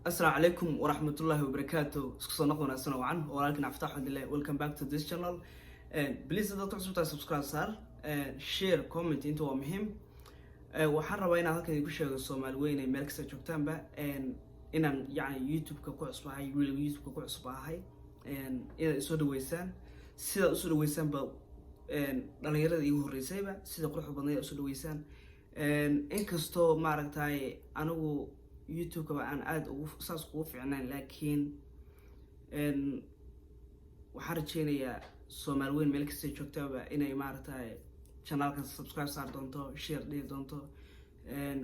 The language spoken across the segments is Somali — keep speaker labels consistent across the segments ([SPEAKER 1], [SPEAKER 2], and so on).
[SPEAKER 1] Asalaamu calaykum waraxmatullaahi wabarakaatu. Isku soo noq wanaagsan oo wacan. Walaalkiin Cabdifatax Xamdile. Welcome back to this channel. Please, haddaad ku cusubtahay, subscribe saar, share, comment, inta waa muhiim. Waxaan rabaa inaan halkan idinku sheego, Soomaali weyn ay meel kasta joogtaanba, inaan yacni YouTube-ka ku cusbahay, weliba YouTube-ka ku cusbahay, inaad isoo dhaweysaan sidaad usoo dhaweysaanba dhalinyarada iigu horreysayba, sida quruxda badnayd aad usoo dhaweysaan. Inkastoo maaragtay anigu YouTube-kaba aan aada ugu saas kugu fiicnayn, laakiin waxaan rajeynayaa Soomaali weyn meel kastay joogtaaba inay maaragtay channelkan subscribe saar doonto, share dhihi doonto,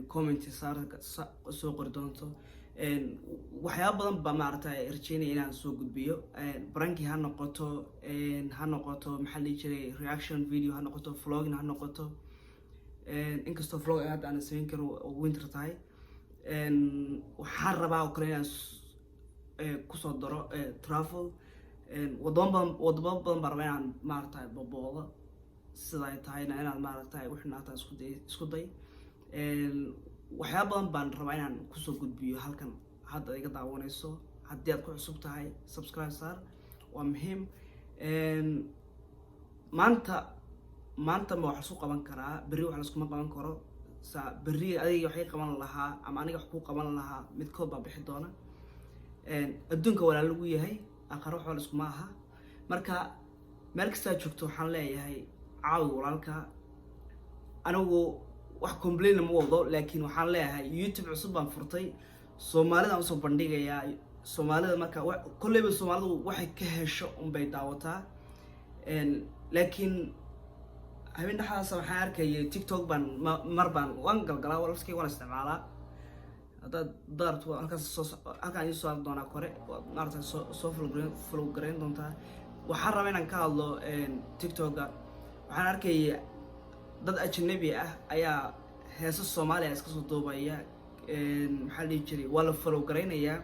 [SPEAKER 1] comment saar, soo qori doonto. Waxyaaba badan baa maaragtay rajeynaya inaan soo gudbiyo. Prank-i ha noqoto, ha noqoto, maxaa la dhihi jiray, reaction video ha noqoto, vlogging ha noqoto, inkastoo vlog hadda aanan samayn karin oo winter tahay. Waxaan rabaa oo kale inaan kusoo daro travel. Wadamo badan, wadamo badan baan rabaa inaan maaragtay boboodo. Sida ay tahayna inaad maaragtay wixnaataa isku day, isku day. Waxyaaba badan baan rabaa inaan kusoo gudbiyo halkan hadda iga daawanayso. Haddii aad ku cusub tahay, subscribe saar, waa muhiim. Maanta, maanta ma wax lasku qaban karaa, berri wax laskuma qaban karo. Sa berri adiga waxay qaban lahaa ama aniga wax kuu qaban lahaa, midkood baa bixi doona. Adduunka walaal lagu yahay, aqaro waxba laskuma aha. Marka meel kastaa joogto, waxaan leeyahay caawi walaalka. Anigu wax complain ma wado, laakiin waxaan leeyahay YouTube cusub baan furtay, Soomaalida aan usoo bandhigayaa. Soomaalida marka kolleyba Soomaalidu waxay ka hesho unbay daawataa. Laakiin habeen dhexdaas waxaan arkayay TikTok baan mar baan waan galgalaa, walaalkay waan isticmaalaa. Haddaad daarto, halkaas soo halkaan idiin soo saari doonaa kore, waad maarata soo follow garayn doontaa. Waxaan rabaa inaan ka hadlo TikToka. Waxaan arkayay dad ajnabi ah ayaa heesa Soomaaliya iska soo duubaya. Maxaa la dhihi jiray, waa la follow garaynayaa,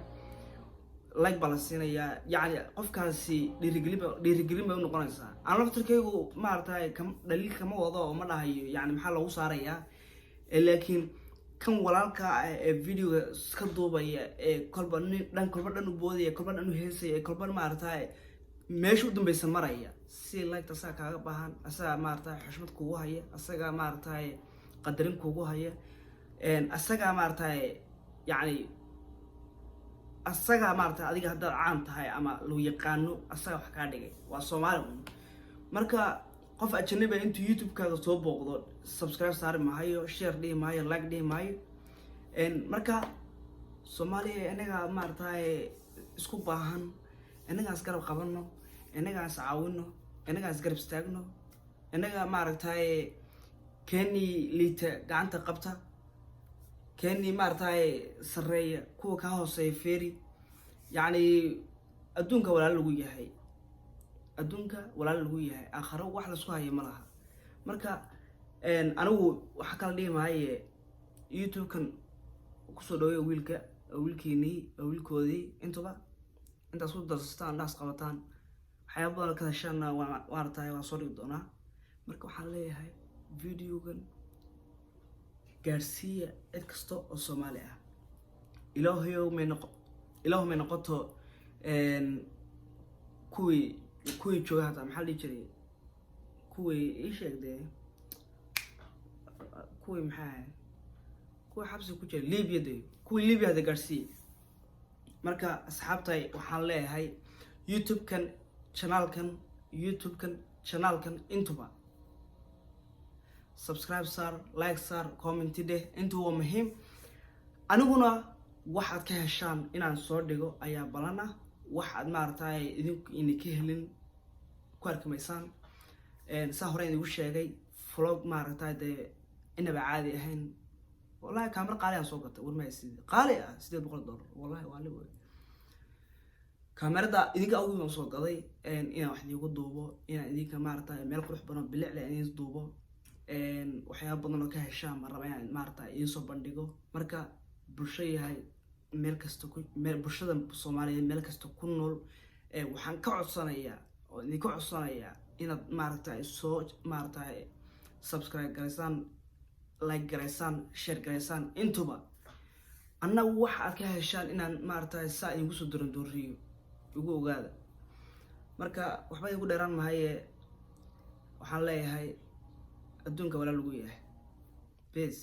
[SPEAKER 1] like baa la siinayaa. Yacni qofkaasi dhiirigelin bay unoqonaysaa. Aan laftirkaygu maaragtay kam dhaliil kama wado oo ma dhahayo yani maxaa loogu saarayaa. Laakiin kan walaalka ah ee videoga iska duubaya, ee kolba nin dhan, kolba dhan u boodaya, kolba dhan u heesaya, ee kolba maaragtay meesha u dambeysa maraya, si like asaga kaaga baahan, asaga maaragtay xushmad kugu haya, asaga maaragtay qadarin kugu haya, asagaa maaragtay yacni asagaa maaragtay adiga haddaad caan tahay ama lagu yaqaano, asaga wax kaa dhigay, waa Soomaali un. Marka qof ajanabi intuu YouTube-kaaga soo booqdo, subscribe saari maayo, share dhihi maayo, like dhihi maayo. Marka Soomaaliya inagaa maaragtay isku baahan, inagaas garab qabano, inagaas caawino, inagaas garab istaagno, inaga maaragtay keenii liita gacanta qabta, keenii maaragtay sarreeya kuwa kaa hooseeya feeri. Yacni adduunka walaal lagu yahay, adduunka walaal lagu yahay, aakharo wax laisku hayo ma laha. Marka anigu waxa kala dhihi maaye, YouTube-kan kusoo dhaweeya wiilka, wiilkiinii, wiilkoodii, intuba intaas ku darsataan, dhaas qabataan, waxyaaba badan ka heshaanna maaragtay waa soo dhigi doonaa. Marka waxaan leeyahay videogan gaarsiiya cid kasta oo Soomaali ah. Ilaahayow may noqo, ilaahu may noqoto kuwii jooga hataa, maxaa la dhihi jiray, kuwii ii sheeg dee, kuwii maxaa ahayd, kuwii xabsiga ku jira Libya de, kuwii Libya hada gaarsiiya. Marka asxaabtay, waxaan leeyahay YouTube-kan, channelkan, YouTube-kan, channelkan intuba subscribe saar, like saar, comment dheh, intu waa muhiim. Aniguna waxaad ka heshaan inaan soo dhigo ayaa balan ah. Waxaad maaragtay idinku ina ka helin ku arki maysaan. Saa hore idigu sheegay, vlog maaragtay dee inaba caadi ahayn. Wallahi kaamar qaali aan soo gatay, warma sidii qaali ah, $800. Wallahi waa li kaamerada idinka awgii baan soo gaday, inaan wax idiinku duubo, inaan idinka maaragtay meel qurux badan oo bilic leh idin duubo. Waxyaaba badan oo ka heshaan baan rabaa inaan maaragtay idiin soo bandhigo. Marka bulsho yahay meel kasta ku meel, bulshada Soomaaliyeed meel kasta ku nool, waxaan ka codsanayaa oo idinka codsanayaa inaad maaragtay soo maaragtay subscribe garaysaan, like garaysaan, share garaysaan intuba. Annagu waxa aad ka heshaan inaan maaragtay saa idinku soo dorandooriyo, igu ogaada. Marka waxba igu dheeraan mahaye, waxaan leeyahay adduunka walaa lagu yahay. Peace.